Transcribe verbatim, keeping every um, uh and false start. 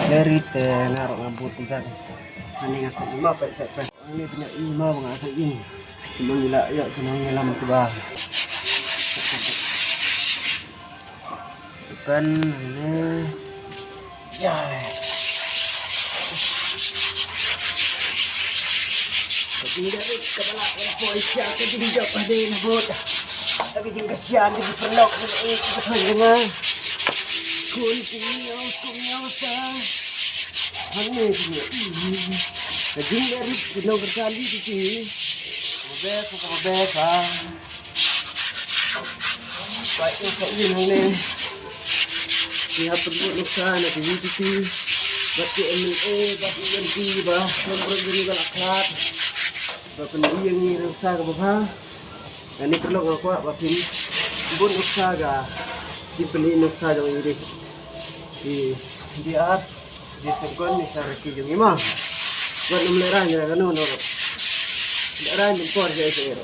Leri te nga ruh nga bud kumta. Ani nga sa ima pek sa pek. Ani punya ima ba nga sa im. Cuma ngi la ïa kena ngi lam keba. Sepen ni. Ya. Tapi dari kepala empoi siang ke jadi jawab pada yang buat. Tapi jingkasihan di perlok ni eh kita tanya dengan. Kun kumio kumio sa. Hanya kumio. Jadi dari kena berkali di sini. Bebek, bebek, ah. Baik, baik, baik, baik. Ki hap pynbud nuksa na ki V P P, bad ki M L A, bad ki M P, ba, ba, ba pynbud ïa ngi nuksa kaba bha. Ani paralok nga kwah ba kin bud nuksa ka, kin pynbud nuksa jong ngi dei. Ki D R, ki sengkon ni sa reki jong ngi ma. Bad nym lehrain ïa kano no. Lehrain nym por ïa ïa.